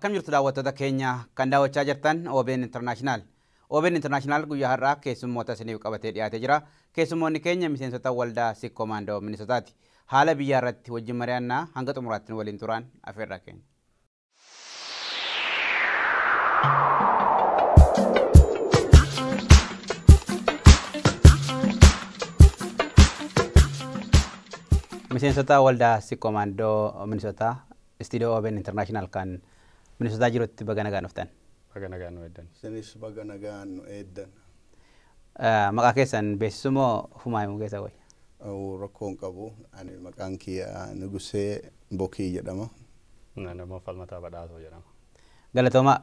Akkam jirtu daawwattoota keenya kan daawwachaa jirtan OBN International. OBN International guyyaa har'aa keessummoota isiniif qabatee dhiyaatee jira. Keessummoonni keenya miseensota waldaa Sikkoo Maandoo Minisotaati. Haala biyyaa irratti wajjin mari'annaa hanga xumuraatti nu waliin turan afeerraa keenya. Miseensota waldaa Sikkoo Maandoo Minisotaa istiidiyoo OBN International kan Minisotaa jirutti baga nagaan dhuftan. Baga nagaan nu eeddan. Isinis baga nagaan nu eeddan. Maqaa keessan beeksisuu moo ofumaa himuu keessa wayya? Rakkoo hin qabu. Ani maqaan kiyya Nugusee Bokii jedhama. Nama Falmataa Badhaasoo jedhama. Galatooma,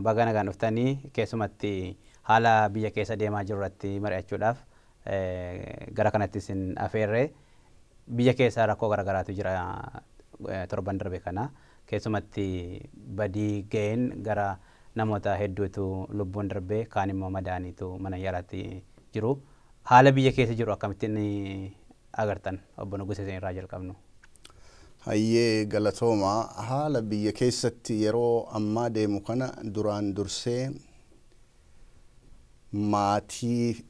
baga nagaan dhuftanii. Keessumatti haala biyya keessa deemaa jiru irratti mari'achuudhaaf gara kanatti isin afeerree. Biyya keessa rakkoo garaagaraatu jira torban darbe kana. Keessumatti badii ga'een gara namoota hedduutu lubbuun darbee, kaan immoo madaaniitu mana yaalaatti jiru. Haala biyya keessa jiru akkamittiin agartan, obbo Nugusee isin irraa jalqabnu? Hayyee, galatooma. Haala biyya keessatti yeroo ammaa deemu kana duraan dursee maatii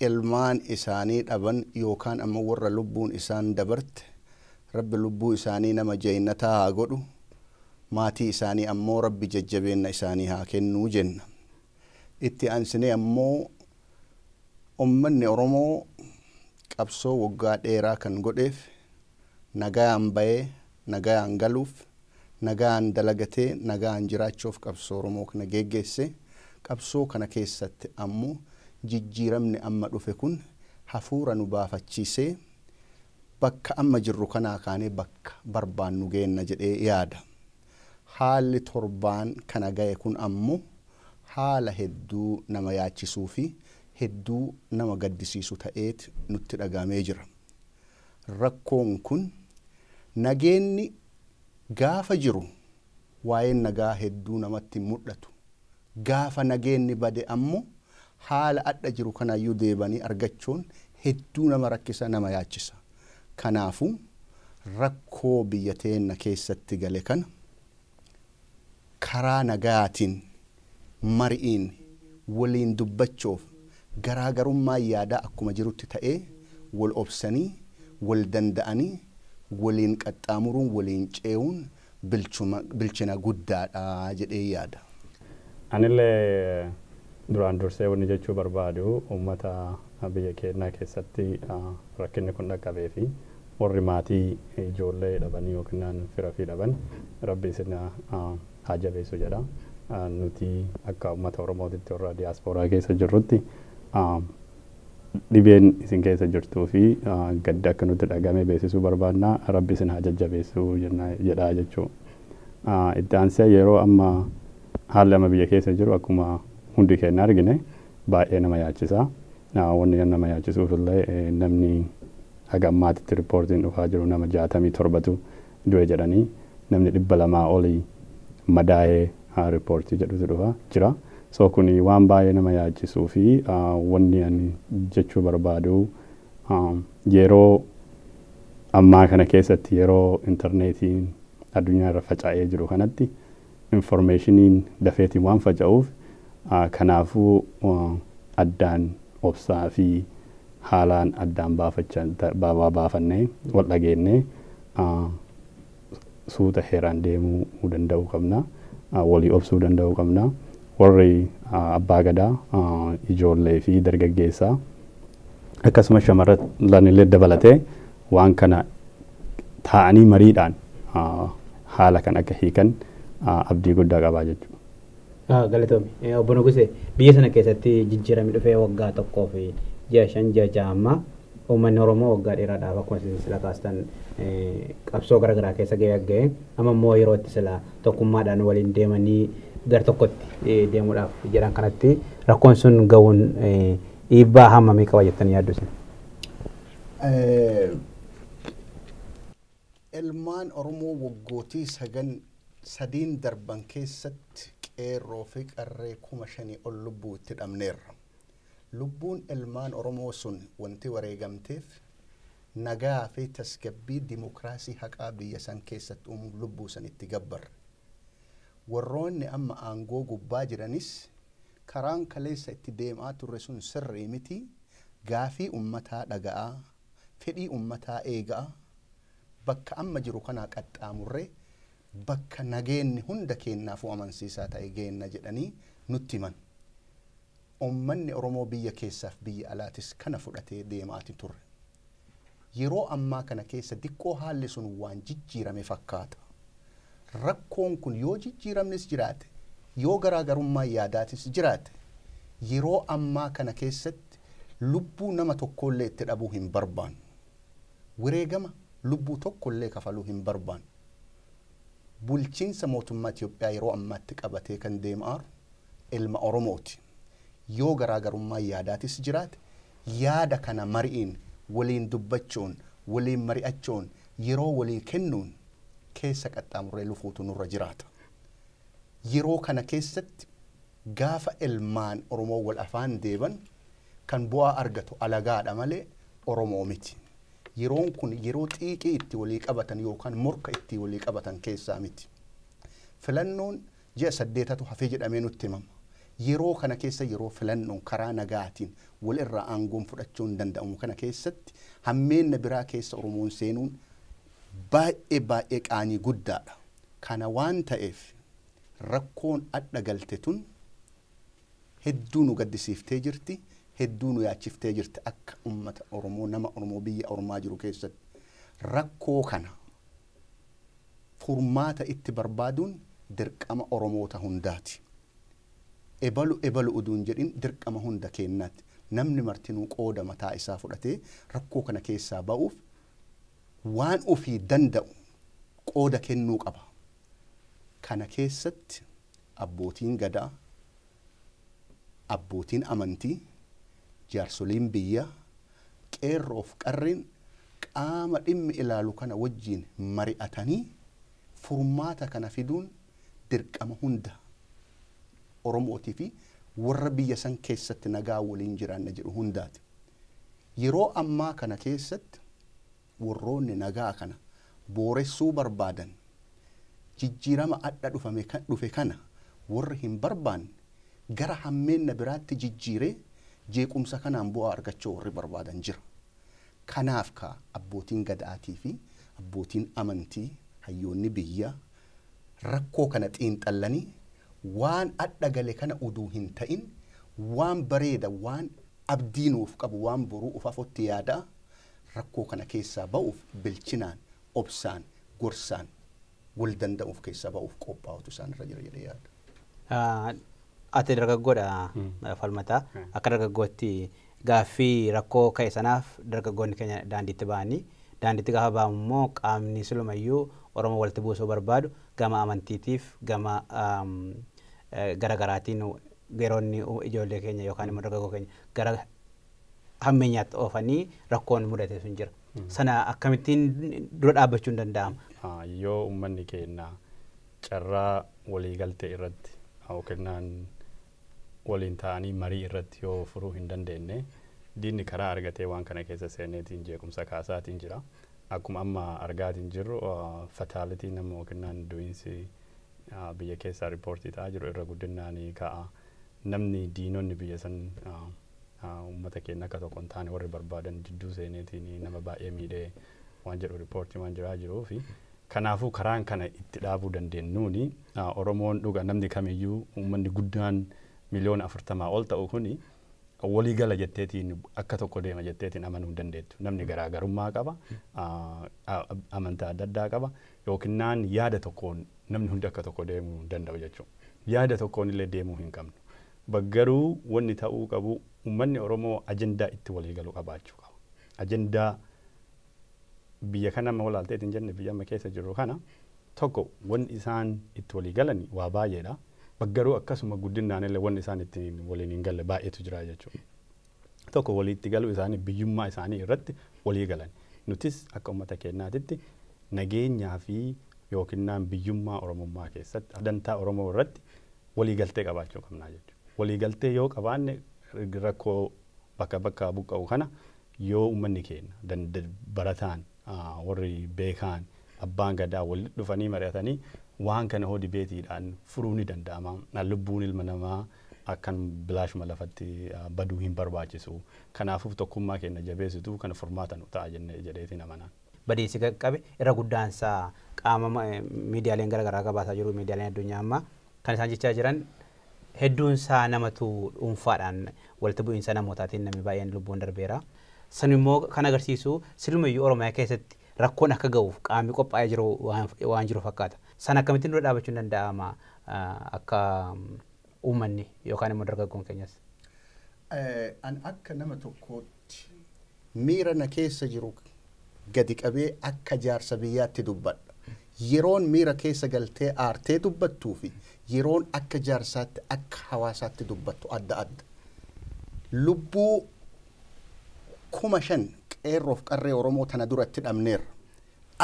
ilmaan isaanii dhaban yookaan ammoo warra lubbuun isaan dabarte, Rabbi lubbuu isaanii nama jeennataa haa godhu, maatii isaanii ammoo Rabbi jajjabeenna isaanii haa kennuu jenna. Itti aansinee ammoo uummanni Oromoo qabsoo waggaa dheeraa kan godheef nagaan bahee nagaan galuuf, nagaan dalagatee nagaan jiraachuuf qabsoo Oromoo kana geggeesse. Qabsoo kana keessatti ammoo jijjiiramni amma dhufe kun hafuura nu baafachiisee bakka amma jirru kanaa kaanee bakka barbaannu geenna jedhee yaada. Haalli torbaan kana ga'e kun ammoo haala hedduu nama yaachisuu fi hedduu nama gaddisiisu ta'eet nutti dhagahamee jira. Rakkoon kun, nageenni gaafa jiru waa'een nagaa hedduu namatti mul'atu. Gaafa nageenni bade ammoo haala adda jiru kanaayyuu deebanii argachuun hedduu nama rakkisa, nama yaachisa. Kanaafuu rakkoo biyya teenna keessatti gale kana karaa nagaatiin, mari'iin, waliin dubbachuuf, garaagarummaa yaadaa akkuma jirutti ta'ee wal obsanii, wal danda'anii waliin qaxxaamuruun, waliin ce'uun bilchina guddaadha jedhee yaada. Anillee duraan dursee wanni jechuu barbaadu uummata biyya keenyaa keessatti rakkinni kun dhaqqabee fi warri maatii ijoollee dhabanii yookiin fira fi dhaban, Rabbi isin haa jabeessu jedha. Nuti akka uummata Oromootitti warra diyaaspooraa keessa jirrutti dhibeen isin keessa jirtuu fi gadda akka nutti dhagame beeksisuu barbaadna. Rabbi isin haa jajjabeessu jedha jechuudha. Itti aansee yeroo amma haalli amma biyya keessa jiru akkuma hundi keenya argine baay'ee nama yaachisa. Wanni nama yaachisuuf illee namni haga ammaatitti riippoortiin dhufaa jiru nama 67tu du'e jedhanii, namni 200 olii madaa'ee riippoortii jedhutu dhufa jira. So kuni waan baay'ee nama yaachisuu fi wanni ani jechuu barbaadu yeroo ammaa kana keessatti, yeroo intarneetiin addunyaa irra faca'ee jiru kanatti, informeeshiniin dafeetiin waan faca'uuf, kanaafuu addaan obsaa fi haalaan addaan baafannee wal dhageennee suuta heeraan deemuu danda'uu qabna. Walii obsuu danda'uu qabna. Warri abbaa gadaa ijoollee fi dargaggeessaa akkasumas shamarran illee dabalatee waan kana taa'anii mariidhaan haala kan akka hiikan abdii guddaa qabaa jechuudha. Galatoomi. Obbo Nugusee, biyya sana keessatti jijjiiramni dhufee waggaa 1 fi ji'a 5, ji'a 6. Ammaa uummanni Oromoo waggaa dheeraadhaaf akkuma isin sila kaastan qabsoo garaagaraa keessa ga'ee ga'e, amma immoo yeroo itti sila tokkummaadhaan waliin deemanii gara tokkotti deemuudhaaf jedhan kanatti rakkoon sun ga'uun dhiibbaa hammamii qaba jettanii yaaddu isin? Ilmaan Oromoo waggootii sagan sadiin darban keessatti qeerroo fi qarree 5,000 ol lubbuu itti dhabneerra. Lubbuun ilmaan Oromoo sun wanti wareegamteef nagaa fi tasgabbii dimokiraasii haqaa biyya san keessatti uumuuf lubbuu san itti gabbarre. Warroonni amma aangoo gubbaa jiranis karaan kaleessa itti deemaa turre sun sirrii miti, gaafii ummataa dhaga'aa, fedhii ummataa eegaa, bakka amma jiru kanaa qaxxaamurree bakka nageenni hunda keenyaafuu amansiisaa ta'e geenna jedhanii nutti himan. Uummanni Oromoo biyya keessaaf biyya alaatis kana fudhatee deemaati turre. Yeroo ammaa kana keessa diqqoo haalli sun waan jijjiirame fakkaata. Rakkoon kun yoo jijjiiramnis jiraate, yoo garaagarummaa yaadaatis jiraate, yeroo ammaa kana keessatti lubbuu nama tokkollee itti dhabuu hin barbaannu. Wareegama lubbuu tokkollee kafaluu hin barbaannu. Bulchiinsa mootummaa Itoophiyaa yeroo ammaatti qabatee kan deemaa ilma Oromooti. Yoo garaagarummaa yaadaatis jiraate, yaada kana mari'iin waliin dubbachuun, waliin mari'achuun, yeroo walii kennuun keessa qaxxaamurree lufuutu nurra jiraata. Yeroo kana keessatti gaafa ilmaan Oromoo wal afaan deeban kan bu'aa argatu alagaadha malee Oromoo miti. Yeroon kun yeroo xiiqii itti walii qabatan yookaan morka itti walii qabatan keessaa miti. Filannoon ji'a 8 hafee jedhamee nutti himama. Yeroo kana keessa yeroo filannoon karaa nagaatiin wal irraa aangoon fudhachuu hin danda'amu kana keessatti hammeenna biraa keessa Oromoon seenuun baay'ee baay'ee qaanii guddaadha. Kana waan ta'eef rakkoon adda galte tun hedduu nu gaddisiiftee jirti, hedduu nu yaachiftee jirti akka uummata Oromoo nama Oromoo biyya Oromaa jiru keessatti. Rakkoo kana furmaata itti barbaaduun dirqama Oromoota hundaati. Ebalu ebalu uduun jedhin dirqama hunda kennaati. Namni martinuu qooda mataa isaa fudhatee rakkoo kana keessaa ba'uuf waan ofii danda'u qooda kennuu qaba. Kana keessatti abbootiin gadaa, abbootiin amantii, jaarsoliin biyyaa, qeerroof qarreen qaama dhimmi ilaalu kana wajjiin mari'atanii furmaata kana fiduun dirqama hunda Oromootii fi warra biyya san keessatti nagaa waliin jiraanna jedhu hundaati. Yeroo ammaa kana keessatti warroonni nagaa kana booressuu barbaadan jijjiirama adda dhufe kana warri hin barbaanne gara hammeenna biraatti jijjiiree jeequmsa kanaan bu'aa argachuu warri barbaadan jira. Kanaaf ka abbootiin gadaatii fi abbootiin amantii hayyoonni biyyaa rakkoo kana xiinxallanii waan adda gale kana uduu hin ta'in waan bareeda waan abdii nuuf qabu waan boruu of afotti yaadaa rakkoo kana keessaa ba'uuf bilchinaan obsaan gorsaan wal danda'uuf keessaa ba'uuf qophaa'utu isaan irra jira jedhee yaada. Ati dargaggoodha Falmataa. Akka dargaggootti gaaffii rakkoo ka'e sanaaf dargaggoonni keenya daandiitti ba'anii daandiitti gaafa ba'amu immoo qaamni silumayyuu Oromoo walitti buusuu barbaadu gama amantiitiif gama garaagaraatiin yeroonni ijoollee keenya yookaan immoo dargaggoo keenya gara hammeenyaatti oofanii rakkoon mudate sun jira. Sana akkamittiin dura dhaabbachuun danda'ama? Yoo uummanni keenya carraa waliigaltee irratti yookiin waliin ta'anii marii irratti yoo furuu hin dandeenye diinni karaa argatee waan kana keessa seeneetiin jeequmsa kaasaatiin jira. Akkuma amma argaatiin jirru fataalitii nama yookiin du'iinsi biyya keessaa riippoortii ta'aa jiru irra guddinaan ka'a. Namni diinonni biyya san uummata keenya akka tokko hin taane warri barbaadan jidduu seeneetiin nama baay'ee miidhee waan jedhu riippoortii waan jiraa jiruu fi kanaafuu karaan kana itti dhaabuu dandeenyuuni Oromoon dhuga namni kamiyyuu uummanni guddaan 40 million ol ta'u kuni walii gala jetteetiin akka tokko deema jetteetiin amanuu hin dandeettu. Namni garaagarummaa qaba, amantaa adda addaa qaba yookiin yaada tokkoon namni hundi akka tokko deemuu hin danda'u jechuudha. Yaada tokkoon illee deemuu hin qabnu. Garuu wanni ta'uu qabu uummanni Oromoo ajandaa itti walii galu qabaachuu qaba. Ajandaa biyya kana amma walaalteetiin jenne biyya amma keessa jirru kana tokko wanni isaan itti walii galan waa baay'eedha. Garuu akkasuma guddinaan illee wanni isaan ittiin waliin hin galle baay'eetu jira jechuudha. Tokko walitti galuu isaanii biyyummaa isaanii irratti walii galan. Nutis akka uummata keenyaatitti nageenyaa fi yookiin biyyummaa Oromummaa keessatti dantaa Oromoo irratti walii galtee qabaachuu qabnaa jechuudha. Walii galtee yoo qabaanne rakkoo bakka bakka buqqa'u kana yoo uummanni keenya barataan warri beekaan abbaan gadaa walitti dhufanii mari'atanii Waan kana hoo dibeetiidhaan furuu ni danda'ama. Lubbuun ilma namaa akkan bilaashuma lafatti baduu hin barbaachisu. Kanaafuu tokkummaa keenya jabeessitu kana furmaata nu ta'a jennee jedheetiin amanaan. Badiinsi qaqqabe irra guddaansaa qaama miidiyaaleen garaagaraa gabaasaa jiru, miidiyaaleen addunyaa ammaa kan isaan jechaa jiran hedduunsaa namatu dhuunfaadhaan walitti bu'iinsa namootaatiin namni baay'een lubbuun darbeera. San immoo kan agarsiisu silumayyuu Oromiyaa keessatti rakkoon akka ga'uuf qaamni qophaa'ee jiru waan jiru fakkaata. San akkamittiin dura dhaabachuun danda'ama akka uummanni yookaan immoo dargaggoon keenyas? An akka nama tokkootti miira na keessa jiru gadi qabee akka jaarsa biyyaatti dubbadha. Yeroon miira keessa galtee aartee dubbattuu fi yeroon akka jaarsaatti akka hawaasaatti dubbattu adda adda. Lubbuu 5,000 qeerroof qarree Oromoo tana duratti dhabneerra.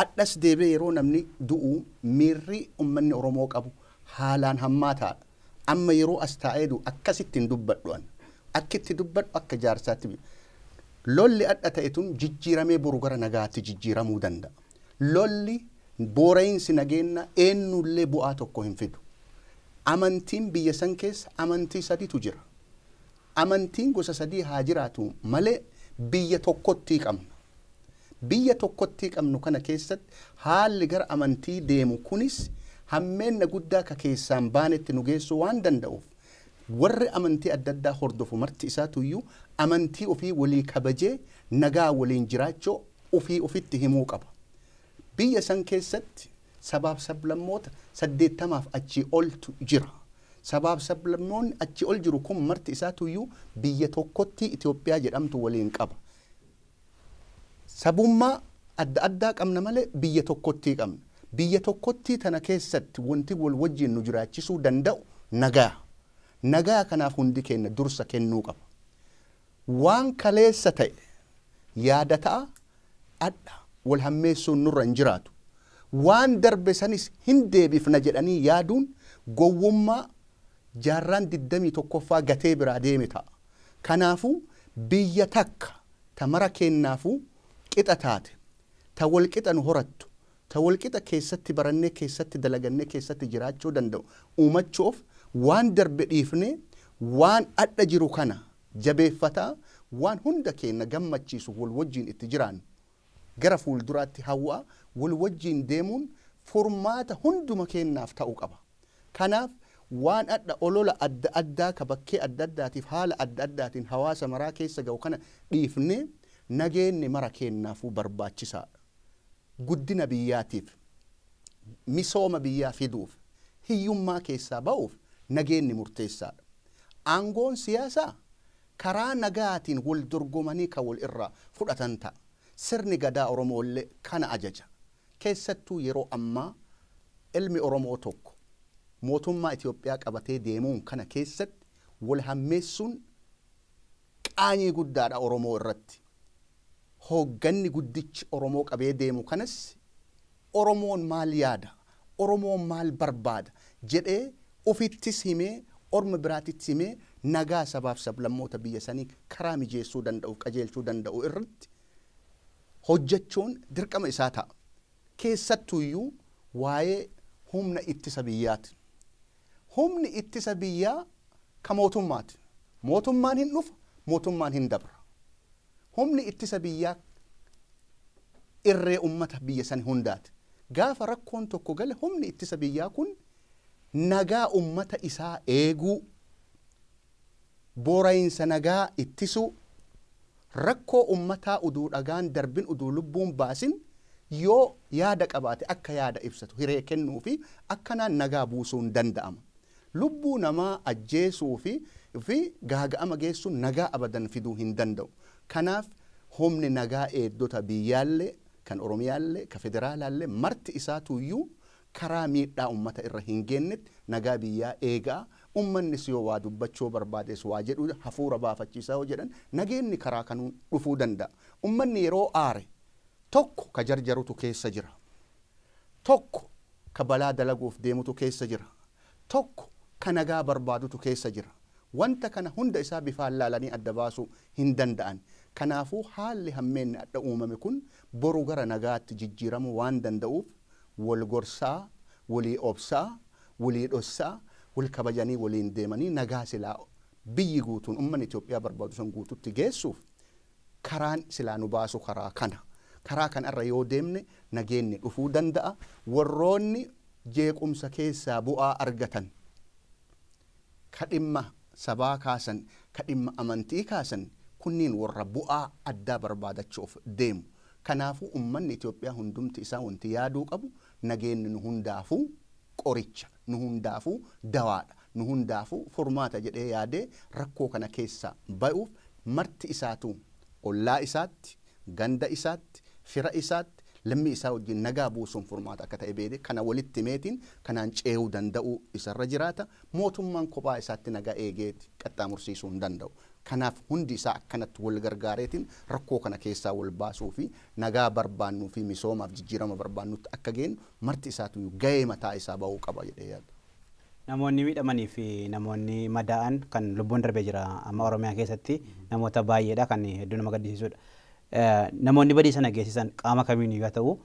Addas deebee yeroo namni du'u miirri uummanni Oromoo qabu haalaan hammaataadha. Amma yeroo as taa'ee du'u akkasitti hin dubbadhu an. Akkitti dubbadhu akka jaarsaatti. Lolli adda ta'e tun jijjiiramee boru gara nagaatti jijjiiramuu danda'a. Lolli boora'insi nageenya eenyullee bu'aa tokko hin fidu. Amantiin biyya san keessa amantii sadiitu jira. Amantiin gosa sadii haa jiraatu malee biyya tokkotti qabna. Biyya tokkotti qabnu kana keessatti haalli gara amantii deemu kunis hammeenna guddaa ka keessaan baanetti nu geessuu waan danda'uuf warri amantii adda addaa hordofu marti isaatuyyuu amantii ofii walii kabajee nagaa waliin jiraachuu ofii ofitti himuu qaba. Biyya san keessatti sabaaf sablammoota 80 achii oltu jira. Sabaaf sablammoonni achii ol jiru kun marti isaatuyyuu biyya tokkotti Itoophiyaa jedhamtu waliin qaba. Sabummaa adda addaa qabna malee biyya tokkotti qabna. Biyya tokkotti tana keessatti wanti wal wajjin nu jiraachisuu danda'u nagaa. Nagaa kanaaf hundi keenya dursa kennuu qaba. Waan kaleessa ta'e yaada ta'a adda wal hammeessuun nurra hin jiraatu. Waan darbe sanis hin deebifna jedhanii yaaduun gowwummaa jaarraan 21ffaa gatee biraa deeme ta'a. Kanaafuu biyya takka ta mara kennaafuu qixa taate, ta wal qixa nu horattu, ta wal qixa keessatti barannee keessatti dalagannee keessatti jiraachuu danda'u uumachuuf waan darbe dhiifnee waan adda jiru kana jabeeffataa waan hunda keenya gammachiisu wal wajjin itti jiraannu gara fuulduraatti hawwaa wal wajjin deemuun furmaata hunduma keenyaaf ta'uu qaba. Kanaaf waan adda olola adda addaa ka bakkee adda addaatiif haala adda addaatiin hawaasa maraa keessa ga'u kana dhiifnee nageenyi mara keenyaafuu barbaachisaadha. Guddina biyyaatiif, misooma biyyaa fiduuf, hiyyummaa keessaa ba'uuf nageenyi murteessaadha. Aangoon siyaasaa karaa nagaatiin wal dorgomanii kan wal irraa fudhatan ta'a. Sirni gadaa Oromoo illee kana ajaja. Keessattuu yeroo ammaa ilmi Oromoo tokko mootummaa Itoophiyaa qabatee deemuun kana keessatti wal hammeessuun qaanyii guddaadha Oromoo irratti. Hoogganni guddichi Oromoo qabee deemu kanas Oromoon maal yaada? Oromoon maal barbaada? Jedhee ofittis himee orma biraattis himee nagaa sabaaf sablammoota biyya sanii karaa mijeessuu danda'u qajeelchuu danda'u irratti hojjechuun dirqama isaa ta'a. Keessattuyyuu waa'ee humna ittisa biyyaati. Humni ittisa biyyaa ka mootummaati. Mootummaan hin dhufa, mootummaan hin dabra. Humni ittisa biyyaa irree ummata biyya sani hundaati. Gaafa rakkoon tokko gale humni ittisa biyyaa kun nagaa ummata isaa eeguu, boora'insa nagaa ittisuu, rakkoo ummataa uduu dhagaan darbin uduu lubbuun baasin yoo yaada qabaate akka yaada ibsatu hiree kennuu fi akkanaan nagaa buusuun danda'ama. Lubbuu namaa ajjeesuu fi gaaga'ama geessuun nagaa abadan fiduu hin danda'u. Kanaaf humni nagaa eegdota biyyaallee kan Oromiyaallee kan federaalaallee marti isaatuyyuu karaa miidhaa ummata irra hin geennetti nagaa biyyaa eegaa. Ummannis yoo waa dubbachuu barbaades waa jedhu hafuura baafachiisaa yoo jedhan nageenni karaa kanuun dhufuu danda'a. Ummanni yeroo aare tokko ka jarjarutu keessa jira. Tokko ka balaa dalaguuf deemutu keessa jira. Tokko ka nagaa barbaadutu keessa jira. Wanta kana hunda isaa bifaan laalanii adda baasuu hin danda'an. Kanaafuu haalli hammeenni adda uumame kun boru gara nagaatti jijjiiramuu waan danda'uuf wal gorsaa, Walii obsaa, walii dhossaa, wal kabajanii waliin deemanii nagaa silaa biyyi guutuun uummanni Itoophiyaa barbaadu san guututti geessuuf karaan silaa nu baasu karaa kana. Karaa kanarra yoo deemne nageenyi dhufuu danda'a. Warroonni jeequmsa keessaa bu'aa argatan ka dhimma sabaa kaasan, ka dhimma amantii kaasan kunniin warra bu'aa addaa barbaadachuuf deemu. Kanaafuu uummanni Itoophiyaa hundumti isaa wanti yaaduu qabu nageenyi nu hundaafuu qoricha, nu hundaafuu dawaadha, nu hundaafuu furmaata jedhee yaadee rakkoo kana keessaa ba'uuf marti isaatu ollaa isaatti, ganda isaatti, fira isaatti, lammii isaa wajjin nagaa buusuun furmaata akka ta'e beekee kana walitti meetiin kanaan ce'uu danda'uu isarra jiraata. Mootummaan kophaa isaatti nagaa eegeeti qaxxaamursiisuu hin danda'u. Kanaaf hundi isaa akkanatti wal gargaareetiin rakkoo kana keessaa wal baasuu fi nagaa barbaannuu fi misoomaaf jijjiirama barbaannutti akka geenyu marti isaatu gahee mataa isaa ba'uu qaba jedhee yaada. Namoonni miidhamanii fi namoonni madaa'an kan lubbuun darbee jira amma Oromiyaa keessatti namoota baay'eedha kan hedduu nama gaddisiisudha. Namoonni badii sana geessisan qaama kamiin yoo ta'u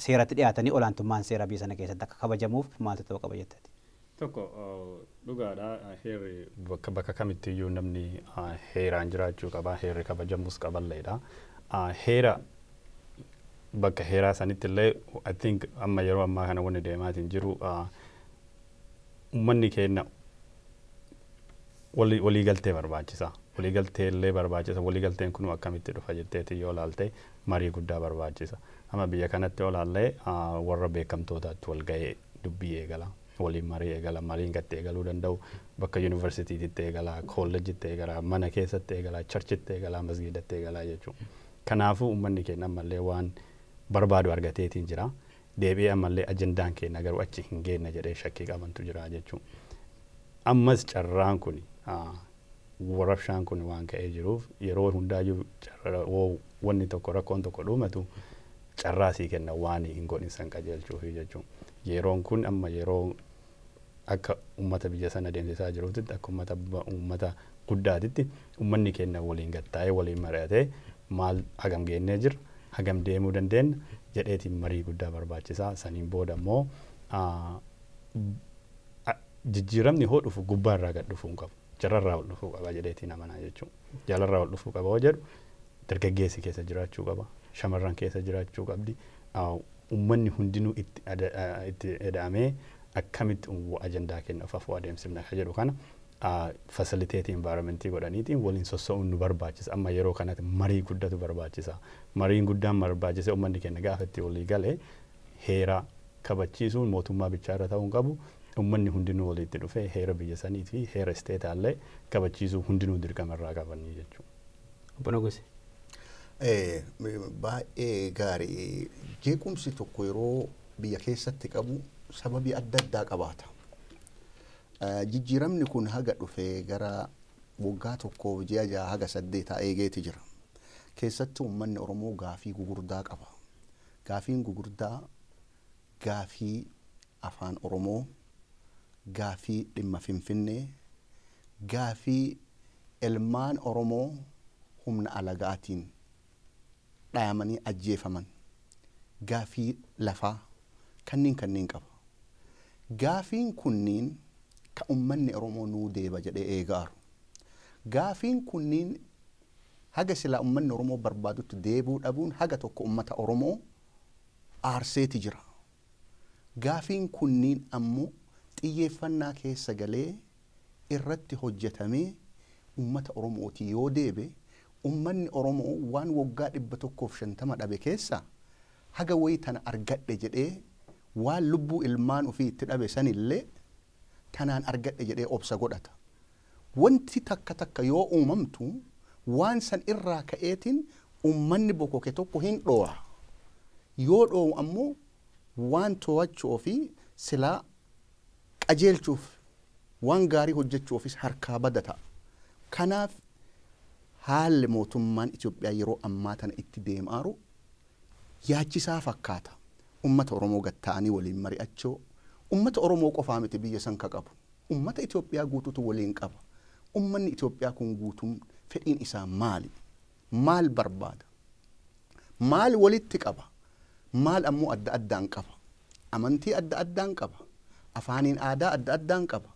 seeratti dhiyaatanii olaantummaan seera biyya sana keessatti akka kabajamuuf maaltu ta'uu qaba jettati? Tokko dhugaadha, heerri bakka kamittiyyuu namni heeraan jiraachuu qaba, heerri kabajamuus qaballeedha. Heera bakka heeraa sanitti illee I think amma yeroo ammaa kana wanni deemaatiin jiru uummanni keenya waliigaltee barbaachisa. Waliigaltee illee barbaachisa. Waliigalteen kun akkamitti dhufa jetteeti yoo ilaalte marii guddaa barbaachisa. Amma biyya kanatti yoo ilaalle warra beekamtootaatti wal ga'ee dubbii eegala. Waliin marii eegala. Mariin gatti eegaluu danda'u bakka yuunivarsiitiitti eegala, koolleejitti eegala, mana keessatti eegala, charchitti eegala, masgiidatti eegala jechuudha. Kanaafuu uummanni keenya ammallee waan barbaadu argateetiin jira. Deebi'ee ammallee ajendaan keenya garuu achi hin geenye jedhee shakkii qabantu jira jechuudha. Ammas carraan kun warabshaan kun waan ka'ee jiruuf yeroo hundaayyuu wanni tokko rakkoon tokko dhumatu carraa sii kenna waan hin godhin san qajeelchuufi jechuudha. Yeroon kun amma yeroo akka uummata biyya sana deemsisaa jiruutti akka uummata guddaatitti uummanni keenya waliin gattaa'ee waliin mari'atee maal hagam geennee jira hagam deemuu dandeenya jedheetiin marii guddaa barbaachisaa. Saniin booda immoo jijjiiramni hoo dhufu gubbaarraa gad dhufuu hin qabu. Jalarraa ol dhufuu qaba jedheetiin amanaa jechuudha. Jalarraa ol dhufuu qaba yoo jedhu dargaggeessi keessa jiraachuu qaba. Shamarran keessa jiraachuu qabdi. Uummanni hundinuu itti eda'amee akkamitti ajandaa keenya of afuu adeemsifna ka jedhu kana fasiliteetii envaayiroomentii godhaniitiin waliin sossoo'uun nu barbaachisa. Amma yeroo kanatti marii guddatu barbaachisa. Mariin guddaan barbaachisa uummanni keenya gaafa itti walii galee heera kabachiisuun mootummaa bichaarra ta'uu hin qabu. Uummanni hundinuu walitti dhufee heera biyya sanii fi heera isteetaallee kabachiisuu hundinuu dirqama irraa qabanii jechuudha. Obbo Nugusee. Baay'ee gaarii. Jeequmsi tokko yeroo biyya keessatti qabu sababii adda addaa qabaata. Jijjiiramni kun haga dhufee gara waggaa tokkoof ji'a 6 haga 8 eegeeti jira. Keessattuu uummanni Oromoo gaafii gugurdaa qaba. Gaafiin gugurdaa gaafii afaan Oromoo, gaafii dhimma Finfinnee, gaafii ilmaan Oromoo humna alagaatiin dhahamanii ajjeefaman, gaafii lafaa kanneen qaba. Gaafiin kunniin ka uummanni Oromoo nuu deeba jedhee eegaaru. Gaafiin kunniin haga silaa uummanni Oromoo barbaadutti deebuu dhabuun haga tokko uummata Oromoo aarseeti jira. Gaafiin kunniin ammoo xiyyeeffannaa keessa galee irratti hojjetamee uummata Oromootii yoo deebe uummanni Oromoo waan waggaa 150 dhabe keessa haga wayii tana argadhe jedhee waan lubbuu ilmaan ofii itti dhabe sanillee tanaan argadhe jedhee obsa godhata. Wanti takka takka yoo uumamtu waan san irraa ka'eetiin uummanni bokoke tokko hin dhoo'a. Yoo dhoo'u ammoo waan to'achuu ofii silaa qajeelchuuf waan gaarii hojjechuu ofiis harkaa bada ta'a. Kanaaf haalli mootummaan Itoophiyaa yeroo ammaa tana itti deemaaru yaachisaa fakkaata. Uummata Oromoo gatta'anii waliin mari'achuu, uummata Oromoo qofaa miti biyya san ka qabu. Uummata Itoophiyaa guutuutu waliin qaba. Uummanni Itoophiyaa kun guutuun fedhiin isaa maali? Maal barbaada? Maal walitti qaba? Maal ammoo adda addaan qaba? Amantii adda addaan qaba. Afaaniin aadaa adda addaan qaba.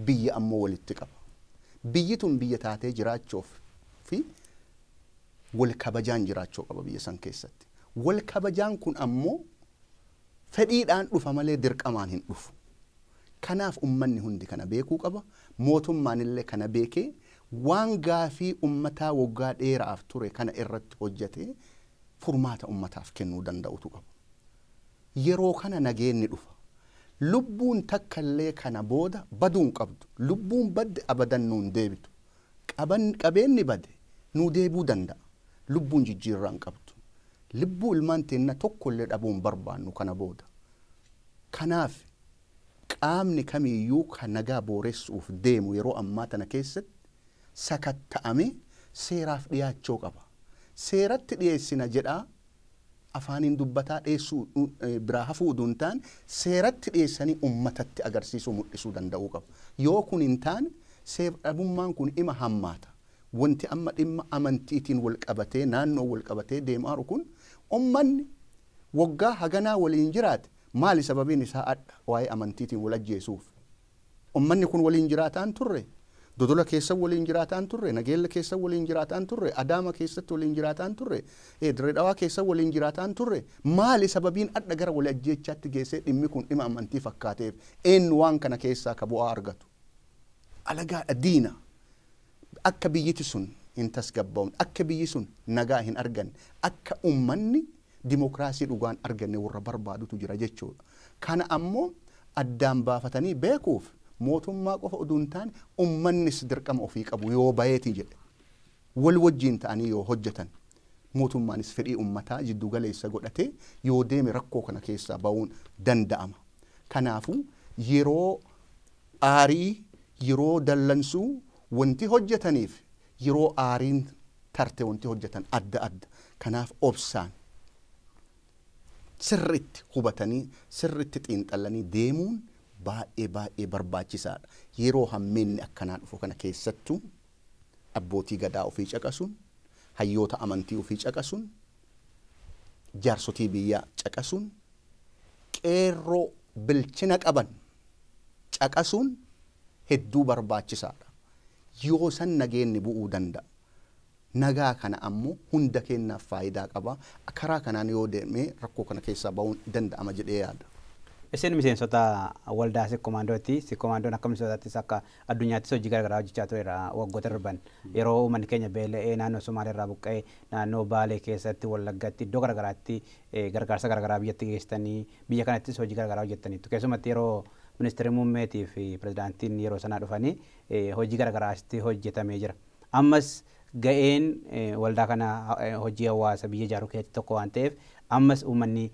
Biyya ammoo walitti qaba. Biyyi tun biyya taatee jiraachuuf fi wal kabajaan jiraachuu qaba biyya san keessatti. Wal kabajaan kun ammoo fedhiidhaan dhufa malee dirqamaan hin dhufu. Kanaaf ummanni hundi kana beekuu qaba. Mootummaan illee kana beekee waan gaafii ummataa waggaa dheeraaf ture kana irratti hojjetee furmaata ummataaf kennuu danda'utu qaba. Yeroo kana nageenni dhufa. Lubbuun takka illee kana booda baduu hin qabdu. Lubbuun badde abadan nuun deebitu. Qabeenni bade nuu deebuu danda'a. Lubbuun jijjiirraa hin qabdu. Lubbuu ilmaan teenna tokko illee dhabuu hin barbaannu kana booda. Kanaaf qaamni kamiyyuu kan nagaa booressuuf deemu yeroo ammaa tana keessatti sakatta'amee seeraaf dhiyaachuu qaba. Seeratti dhiyeessina jedhaa afaaniin dubbataa dhiyeessuu biraa hafuu utuu hin taane seeratti dhiyeessanii uummatatti agarsiisuu mul'isuu danda'uu qaba. Yoo kun hin taane seer-dhabummaan kun ima hammaata. Wanti amma dhimma amantiitiin wal qabatee naannoo wal qabatee deemaa jiru kun uummanni waggaa haganaa waliin jiraate maali sababiin isaa adda waa'ee amantiitiin wal ajjeesuuf? Uummanni kun waliin jiraataan turre. Dodola keessa waliin jiraataan turre, Nageella keessa waliin jiraataan turre, Adaama keessatti waliin jiraataan turre, Dirree Dhawaa keessa waliin jiraataan turre. Maali sababiin adda gara wal ajjeechaatti geessee dhimmi kun dhimma amantii fakkaateef eenyu waan kana keessaa ka bu'aa argatu? Alagaadha diina. Akka biyyiti sun hin tasgabbaa'umne, akka biyyi sun nagaa hin arganne, akka uummanni dimokiraasii dhugaan arganne warra barbaadutu jira jechuudha. Kana ammoo addaan baafatanii beekuuf mootummaa qofa utuu hin taane uummannis dirqama ofii qabu yoo bayeeti jedhe wal wajjiin ta'anii yoo hojjetan mootummaanis fedhii uummataa jiddu galeessa godhatee yoo deeme rakkoo kana keessaa ba'uun danda'ama. Kanaafuu yeroo aarii yeroo dallansuu wanti hojjetaniif yeroo aariin tarte wanti hojjetan adda adda. Kanaaf obsaan sirriitti hubatanii sirriitti xiinxalanii deemuun baay'ee baay'ee barbaachisaadha. Yeroo hammeenni akkanaa dhufu kana keessattuu abbootii gadaa ofii caqasuun, hayyoota amantii ofii caqasuun, jaarsotii biyyaa caqasuun, qeerroo bilchina qaban caqasuun hedduu barbaachisaadha. Yoo san nageenni bu'uu danda'a. Nagaa kana ammoo hunda keenyaaf faayidaa qaba. Karaa kanaan yoo deemee rakkoo kana keessaa ba'uun danda'ama jedhee yaada. Isin miseensota waldaa Sikkomaandooti. Sikkomaandoon akka miseensotaattis akka addunyaattis hojii garaagaraa hojjechaa tureera waggoota darban. Yeroo uummanni keenya beela'ee naannoo Somaaliirraa buqqa'ee naannoo Baalee keessatti Wallaggatti iddoo garaagaraatti gargaarsa garaagaraa biyyatti geessitanii biyya kanattis hojii garaagaraa hojjettaniitu. Keessumatti yeroo ministeerri muummeetii fi pirezidaantiin yeroo sanaa dhufanii hojii garaagaraa asitti hojjetamee jira. Ammas ga'een waldaa kana hojii hawaasa biyya ijaaruu keessatti tokko waan ta'eef ammas uummanni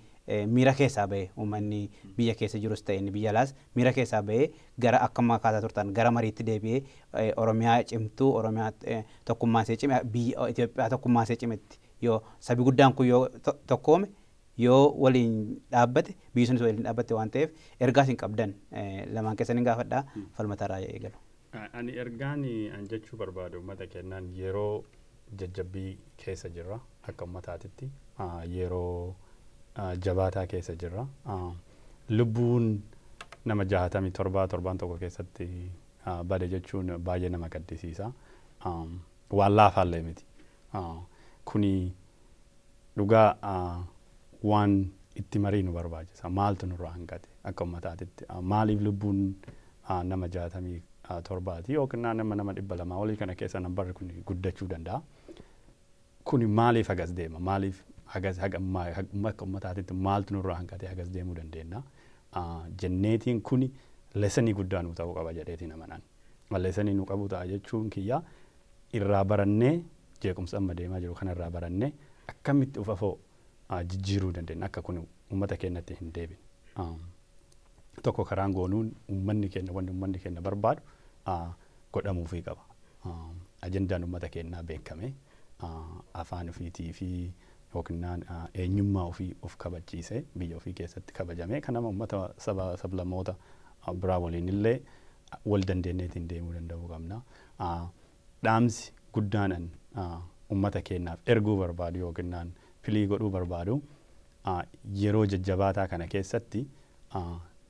miira keessaa ba'ee uummanni biyya keessa jirus ta'e inni biyya alaas miira keessaa ba'ee gara akka makaasaa turtan gara mariitti deebi'ee Oromiyaa cimtuu Oromiyaa tokkummaan ishee cime biyya Itoophiyaa tokkummaan ishee cimetti yoo sabi guddaan kun yoo tokkoome yoo waliin dhaabbate biyyi sunis waliin dhaabbatte waan ta'eef ergaa isin qabdan lamaan keessan hin gaafadhaa falmataarraa eegalu. Ani ergaan an jechuu barbaadu uummata keenyaan yeroo jajjabbii keessa jirra akka uummataatitti yeroo jabaataa keessa jirra. Lubbuun nama 67 torbaan tokko keessatti bade jechuun baay'ee nama gaddisiisa. Waan laafaallee miti. Kuni dhugaa waan itti marii nu barbaachisa. Maaltu nurraa hanqate akka uummataatitti? Maaliif lubbuun nama 67 yookiin nama 200 olii kana keessa nambarri kun guddachuu danda'a. Kuni maaliif hagas deema? Maaliif hagas haga akka uummataatitti maaltu nurraa hanqate hagas deemuu dandeenya? Jenneetiin kuni lesanii guddaa nuu ta'uu qaba jedheetiin amanaan. Lesanii nu qabu ta'a jechuun kiyya irraa barannee jeequmsa amma deemaa jiru kanarraa barannee akkamitti of afoo jijjiiruu dandeenya akka kun uummata keenyatti hin deebine. Tokko karaan goonuun uummanni keenya wanni uummanni keenya barbaadu godhamuufii qaba. Ajendaan uummata keenyaa beekame afaan ofiitii fi yookiin eenyummaa ofii of kabachiisee biyya ofii keessatti kabajamee kanama uummata saba sablammoota biraa waliin illee wal dandeenyeetiin deemuu danda'uu qabna. Dhaamsi guddaan uummata keenyaaf erguu barbaadu yookiin pilii godhuu barbaadu yeroo jajjabaataa kana keessatti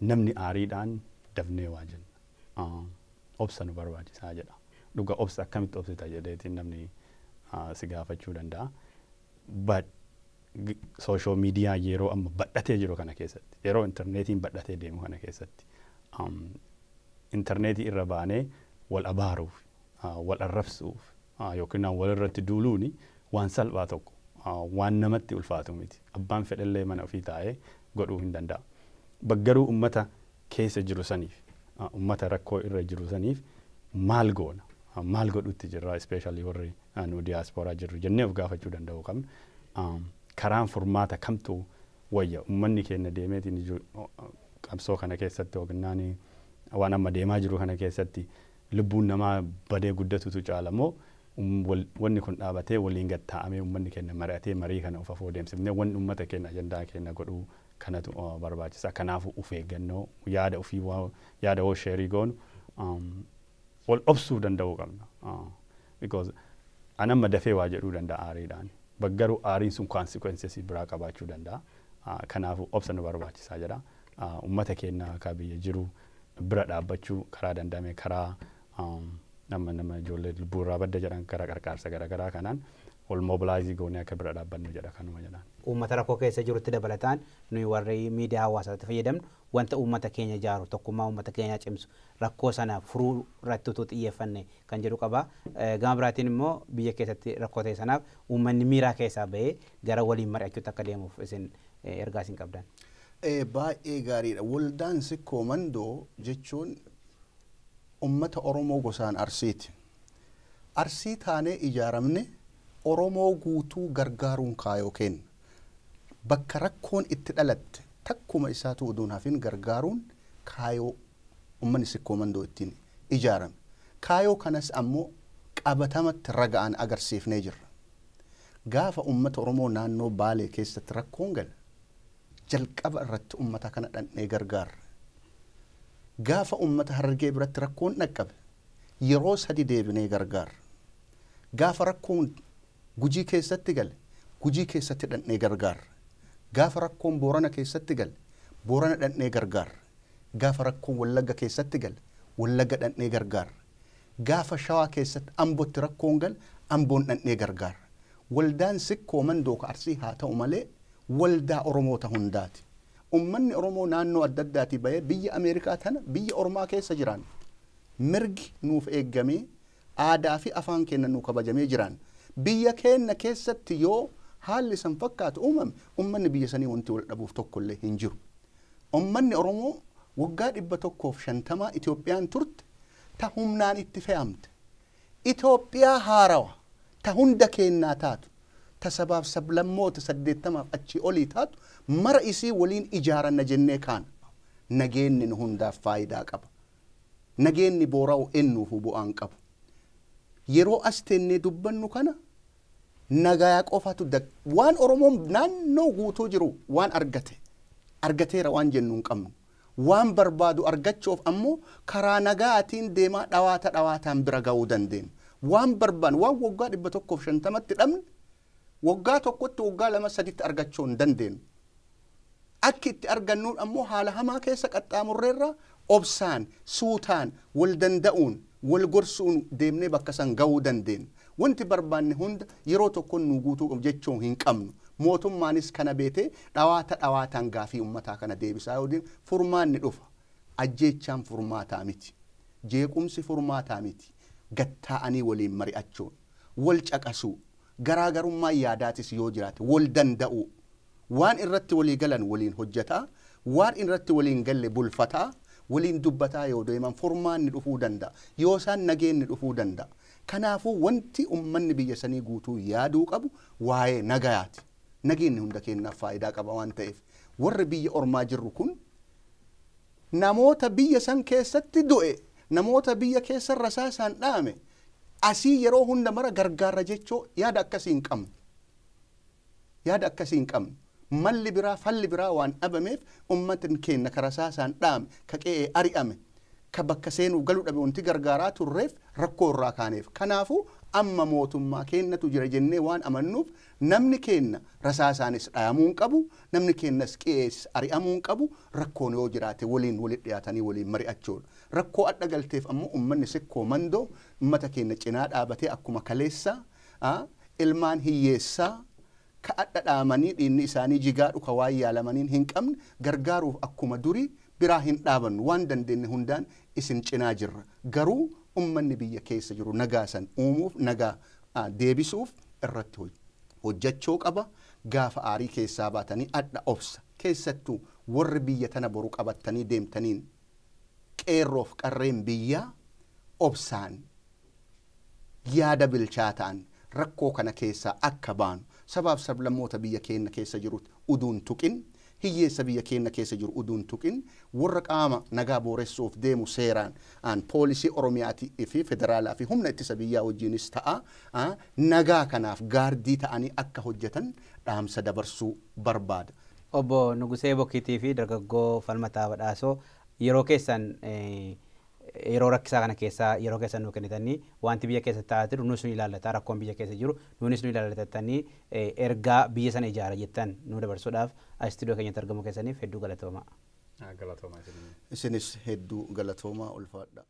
Namni aariidhaan dafnee waa jenna. Obsa nu barbaachisaa jedha. Dhuga obsa akkamitti obsita jedheetiin namni si gaafachuu danda'a. But social media yeroo amma badhatee jiru kana keessatti, yeroo intarneetiin badhatee deemu kana keessatti, intarneetii irra baanee wal abaaruuf, wal arrabsuuf yookiin wal irratti duuluuni waan salphaa tokko, waan namatti ulfaatu miti. Abbaan fedhallee mana ofii taa'ee godhuu hin danda'a. Garuu ummata keessa jiru saniif, ummata rakkoo irra jiru saniif maal goona? Maal godhutti jirra, especially warri nu diyaaspooraa jirru jennee of gaafachuu danda'uu qabna. Karaan furmaata kamtu wayya? Ummanni keenya deemeetiin qabsoo kana keessatti yookiin waan amma deemaa jiru kana keessatti lubbuun namaa badee guddatutu caala moo wanni kun dhaabatee waliin gattaa'amee ummanni keenya mari'atee marii kana of afoo deemsifnee wanni ummata keenya ajandaa keenya godhuu kanatu barbaachisa. Kanaafuu of eeggannoo yaada ofii, yaada woo share goonu wal obsuu danda'uu qabna. Because an amma dafee waa jedhuu danda'a aariidhaan. Garuu aariin sun consequences biraa qabaachuu danda'a. Kanaafuu obsa nu barbaachisaa jedha. Ummata keenya akka biyya jiru bira dhaabbachuu karaa danda'ame, karaa nama ijoollee lubbuu irraa badda jedhan gara qarqaarsa garaagaraa kanaan wal mobilize goonee akka bira dhaabbannu jedha, kanuma jedhaan. Uummata rakkoo keessa jirutti dabalataan nuyi warri miidiyaa hawaasaatti fayyadamnu wanta uummata keenya ijaaru, tokkummaa uummata keenyaa cimsu, rakkoo sana furuu irratti utuu xiyyeeffanne kan jedhu qaba. Gama biraatiin immoo biyya keessatti rakkoo ta'e sanaaf uummanni miiraa keessaa bahee gara waliin mari'achuutti akka deemuuf isin ergaa isin qabdan. Baay'ee gaariidha. Waldaan Sikkoo Mandoo jechuun ummata Oromoo gosaan Arsiiti. Arsii taanee ijaaramne, Oromoo guutuu gargaaruun kaayoo kenna. Bakka rakkoon itti dhalatte takkuma isaatu uduun hafin gargaaruun kaayoo ummanni Sikkoo Mandoo ittiin ijaarame. Kaayoo kanas ammoo qabatamatti raga'an agarsiifnee jirra. Gaafa ummata Oromoo naannoo Baalee keessatti rakkoon gala, jalqaba irratti ummata kana dhandhee gargaarra. Gaafa ummata Harargee biratti rakkoon dhaqqabe, yeroo sadi deebinee gargaarra. Gaafa rakkoon Gujii keessatti gale, Gujii keessatti dhandhee gargaarra. Gaafa rakkoon Boorana keessatti gale, Boorana dhandhee gargaarra. Gaafa rakkoon Wallagga keessatti gale, Wallagga dhandhee gargaarra. Gaafa Shawaa keessatti Ambotti rakkoon gale, Amboon dhandhee gargaarra. Waldaan Sikkoo Mandoo ka Arsii haa ta'u malee waldaa Oromoota hundaati. Ummanni Oromoo naannoo adda addaatii bahee biyya Ameerikaa tana, biyya Ormaa keessa jiran, mirgi nuuf eeggamee, aadaa fi afaan keenya nuu kabajamee jiran. Biyya keenya keessatti yoo haalli san fakkaatu uumame, ummanni biyya sanii wanti wal dhabuuf tokkollee hin jiru. Ummanni Oromoo waggaa 150 Itoophiyaan turte ta humnaan itti fe'amte. Itoophiyaa haarawa ta hunda keenyaa taatu, ta sabaaf sablammoota 80f achii olii taatu mara isii waliin ijaaranna jennee kaana. Nageenni nu hundaaf faayidaa qaba. Nageenni boora'u ennuufuu bu'aan qabu. Yeroo as teennee dubbannu kana nagaa qofatu waan Oromoon naannoo guutuu jiru waan argate argateera waan jennu hin qabnu. Waan barbaadu argachuuf ammoo karaa nagaatiin deemaa dhawaata dhawaataan bira ga'uu dandeenya. Waan barbaannu, waan waggaa 150tti dhabne, waggaa tokkotti, waggaa lama saditti argachuu hin dandeenyu. Akki itti argannuun ammoo haala hamaa keessa qaxxaamurreerra obsaan, suutaan, wal danda'uun, wal gorsuun deemnee bakka san ga'uu dandeenya. Wanti barbaanne hunda yeroo tokko nu guutuu qabu jechuun hin qabnu. Mootummaanis kana beetee dhawaata dhawaataan gaafii uummataa kana deebisaa yoo deemu furmaanni dhufa. Ajjeechaan furmaataa miti. Jeequmsi furmaataa miti. Gattaa'anii waliin mari'achuun, wal caqasuu, garaagarummaa yaadaatis yoo jiraate wal danda'uu, waan irratti walii galan waliin hojjetaa, waan irratti waliin galle bulfataa, waliin dubbataa yoo deeman furmaanni dhufuu danda'a. Yoo isaan nageenni dhufuu danda'a. Kanaafuu wanti uummanni biyya sanii guutuu yaaduu qabu waa'ee nagayaati. Nageenyi hunda keenyaaf faayidaa qaba waan ta'eef warri biyya ormaa jirru kun namoota biyya san keessatti du'e, namoota biyya keessa rasaasaan dhaame asii yeroo hunda mara gargaarra jechuu yaada akkasii hin qabnu. Yaada akkasii hin qabnu. Malli biraa, falli biraa waan dhabameef uummatni keenya ka rasaasaan dhaame, ka qe'ee ari'ame, ka bakka seenuu galuu dhabe wanti gargaaraa turreef rakkoo irraa kaaneef. Kanaafuu Amma mootummaa keenyatu jira jennee waan amannuuf, namni keenya rasaasaanis dhayamuu hin qabu, namni keenyas qe'ees ari'amuu hin qabu. Rakkoon yoo jiraate waliin walitti dhiyaatanii waliin mari'achuudha. Rakkoo adda galteef ammoo uummanni Sikkoo Mandoo uummata keenya cinaa dhaabatee, akkuma kaleessa ilmaan hiyyeessaa ka adda dhaamanii dhiinni isaanii jigaa dhuka waan yaalamaniin hin qabne gargaaruuf akkuma durii biraa hin dhaabannu. Waan dandeenye hundaan isin cinaa jirra. Garuu ummanni biyya keessa jiru nagaa san uumuuf, nagaa deebisuuf irratti hojjechuu qaba. Gaafa aarii keessaa baatanii adda obsa, keessattuu warri biyya tana boru qabattanii deemtaniin, qeerroof qarreen biyyaa, obsaan yaada bilchaataan rakkoo kana keessaa akka baanu, sabaaf sablammoota biyya keenya keessa jiru uduun tuqin, hiyyeessa biyya keenya keessa jiru uduun tuqin, warra qaama nagaa booressuuf deemu seeraan aan poolisii Oromiyaatii fi federaalaa fi humna ittisa biyyaa wajjinis ta'a nagaa kanaaf gaardii ta'anii akka hojjetan dhaamsa dabarsuu barbaada. Obbo Nugusee Bokkiitii fi dargaggoo Falmataa Badhaasoo, yeroo keessan yeroo rakkisaa kana keessaa yeroo keessan nuu kennitanii, wanti biyya keessa ta'aa jiru nus nu ilaallata, rakkoon biyya keessa jiru nuunis nu ilaallatatanii, ergaa biyya sana ijaara jettan nu dabarsuudhaaf as istuudiyoo keenyatti argamuu keessaniif hedduu galatooma. Galatooma. Isinis hedduu galatoomaa, ulfaadha.